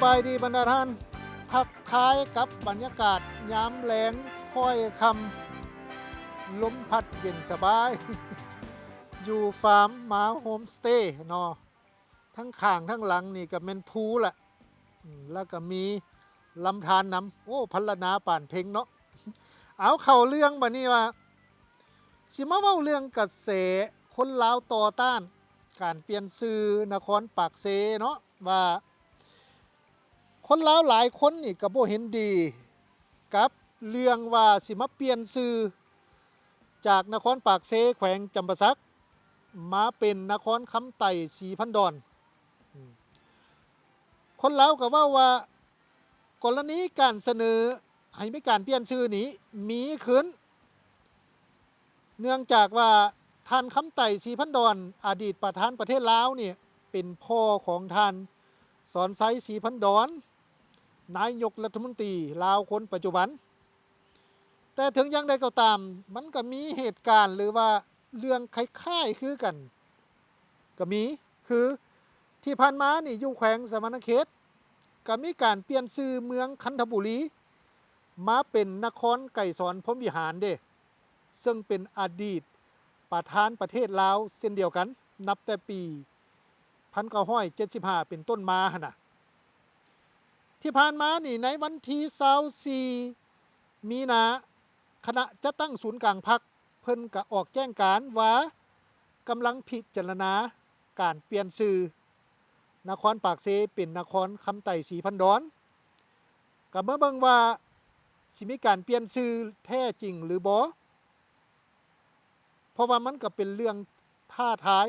ສະບາຍດີບັນດາທ່ານ, ທັກທາຍກັບບັນຍາກາດຍາມແລງຄ້ອຍຄ່ຳ, ລົມພັດເຢັນສະບາຍ ຢູ່ຟາມມາໂຮມສະເຕເນາະ. ທັງຂ້າງທັງຫຼັງນີ້ກໍແມ່ນພູລະ ອາ ແລ້ວກໍມີລຳທານນຳ. ໂອ້ ພັນລະນາປານເພັງເນາະ. ເອົາ ເຂົ້າເລື່ອງບາດນີ້ວ່າ ຊິມາເວົ້າເລື່ອງກະແສຄົນລາວຕໍ່ຕ້ານການປ່ຽນຊື່ນະຄອນປາກເຊເນາະ ວ່າຄົນລາວຫຼາຍຄົນນີ້ກໍບໍ່ເຫັນດີກັບເລື່ອງວ່າຊິມາປ່ຽນຊື່ຈາກນະຄອນປາກເຊ ແຂວງຈຳປາສັກ ມາເປັນນະຄອນຄຳໄຕ ສີພັນດອນ. ອາ ຄົນລາວກໍເວົ້າວ່າ ກໍລະນີການສະເໜີໃຫ້ມີການປ່ຽນຊື່ນີ້ມີຂຶ້ນ ເນື່ອງຈາກວ່າທ່ານຄຳໄຕ ສີພັນດອນ ອະດີດປະທານປະເທດລາວນີ້ ເປັນພໍ່ຂອງທ່ານສອນໄຊ ສີພັນດອນ ນາຍົກລັດຖະມົນຕີລາວຄົນປັດຈຸບັນ. ແຕ່ເຖິງຢ່າງໃດກໍຕາມ ມັນກໍມີເຫດການ ຫຼືວ່າເລື່ອງຄ້າຍໆຄືກັນກໍມີ ຄືທີ່ຜ່ານມານີ້ ຢູ່ແຂວງສະຫວັນນະເຂດ ກໍມີການປ່ຽນຊື່ເມືອງຄັນທະບູລີ ມາເປັນນະຄອນໄກສອນພົມວິຫານເດ້ ເຊິ່ງເປັນອະດີດປະທານປະເທດລາວເຊັ່ນດຽວກັນ ນັບແຕ່ປີພັນເກົ້າຮ້ອຍເຈັດສິບຫ້າເປັນຕົ້ນມາຫັ້ນນະ. ທີ່ຜ່ານມານີ້ ໃນວັນທີຊາວສີ່ມີນາ ຄະນະຈັດຕັ້ງສູນກາງພັກ ເພິ່ນກະອອກແຈ້ງການວ່າ ກຳລັງພິຈາລະນາການປ່ຽນຊື່ນະຄອນປາກເຊເປັນນະຄອນຄຳໄຕ ສີພັນດອນ. ກະມາເບິ່ງວ່າຊິມີການປ່ຽນຊື່ແທ້ຈິງຫຼືບໍ່ ເພາະວ່າມັນກະເປັນເລື່ອງທ້າທາຍ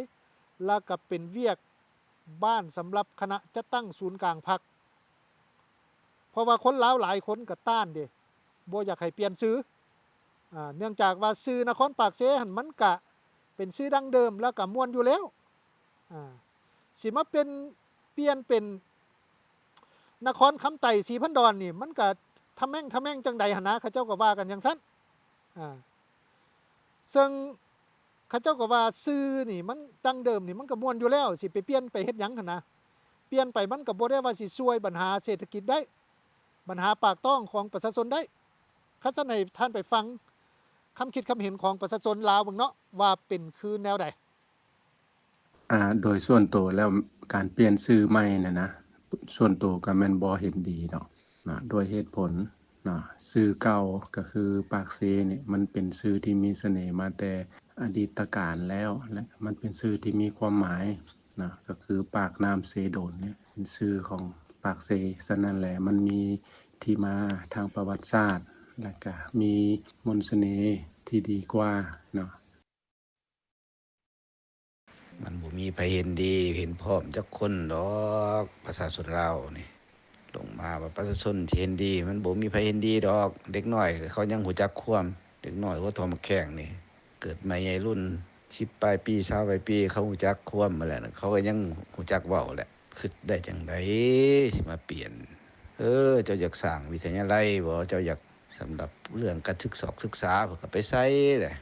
ແລ້ວກະເປັນວຽກບ້ານສຳລັບຄະນະຈັດຕັ້ງສູນກາງພັກ ເພາະວ່າຄົນລາວຫຼາຍຄົນກະຕ້ານເດ້ ບໍ່ຢາກໃຫ້ປ່ຽນຊື່ ອາ ເນື່ອງຈາກວ່າຊື່ນະຄອນປາກເຊຫັ້ນ ມັນກະເປັນຊື່ດັ້ງເດີມ ແລ້ວກະມ່ວນຢູ່ແລ້ວ ອາ ຊິມາເປັນ ປ່ຽນເປັນນະຄອນຄຳໄຕ ສີພັນດອນນີ້ ມັນກະທະແມ່ງທະແມ່ງຈັ່ງໃດຫັ້ນນະ ເຂົາເຈົ້າກໍວ່າກັນຈັ່ງຊັ້ນ ອາ ເຊິ່ງເຂົາເຈົ້າກໍວ່າຊື່ນີ້ມັນ ດັ້ງເດີມນີ້ມັນກໍມ່ວນຢູ່ແລ້ວ ຊິໄປປ່ຽນໄປເຮັດຫຍັງຫັ້ນນະ ປ່ຽນໄປມັນກໍບໍ່ໄດ້ວ່າຊິຊ່ວຍບັນຫາເສດຖະກິດໄດ້ ບັນຫາປາກທ້ອງຂອງປະຊາຊົນໄດ້. ຄັນຊັ້ນໃຫ້ທ່ານໄປຟັງຄຳຄິດຄຳເຫັນຂອງປະຊາຊົນລາວເບິ່ງເນາະ ວ່າເປັນຄືແນວໃດ. ອາ ໂດຍສ່ວນໂຕແລ້ວ ການປ່ຽນຊື່ໃໝ່ນັ້ນນະ ສ່ວນໂຕກໍແມ່ນບໍ່ເຫັນດີດອກນະ ດ້ວຍເຫດຜົນນະ ຊື່ເກົ່າກໍຄືປາກເຊນີ້ ມັນເປັນຊື່ທີ່ມີສະເໜ່ມາແຕ່ອະດີດຕະການແລ້ວ ແລະ ມັນເປັນຊື່ທີ່ມີຄວາມໝາຍນະ ກໍຄືປາກນ້ຳເຊໂດນນີ້ ເປັນຊື່ຂອງປາກເຊ. ສະນັ້ນແຫຼະ ມັນມີທີ່ມາທາງປະຫວັດສາດ ແລະ ກະມີມົນສະເໜ່ທີ່ດີກວ່າເນາະ. ມັນບໍ່ມີໃຜເຫັນດີເຫັນພ້ອມຈັກຄົນດອກ ປະຊາຊົນລາວນີ້ ລົງມາວ່າປະຊາຊົນຊິເຫັນດີ ມັນບໍ່ມີໃຜເຫັນດີດອກ. ເດັກນ້ອຍເຂົາຍັງຮູ້ຈັກຄວາມ, ເດັກນ້ອຍຫົວທໍ່ໝາກແຂ້ງນີ້ ເກີດໃໝ່ໃຫຍ່ລຸນ ສິບປາຍປີ ຊາວປາຍປີ ເຂົາຮູ້ຈັກຄວາມຫັ້ນແຫຼະ ເຂົາກໍຍັງຮູ້ຈັກເວົ້າແຫຼະ. ຄິດໄດ້ຈັ່ງໃດຊິມາປ່ຽນ? ເອີ ເຈົ້າຢາກສ້າງວິທະຍາໄລບໍ? ເຈົ້າຢາກ ສຳລັບເລື່ອງການສຶກສອກສຶກສາ ເພິ່ນກໍໄປໃສ່ແຫຼະ.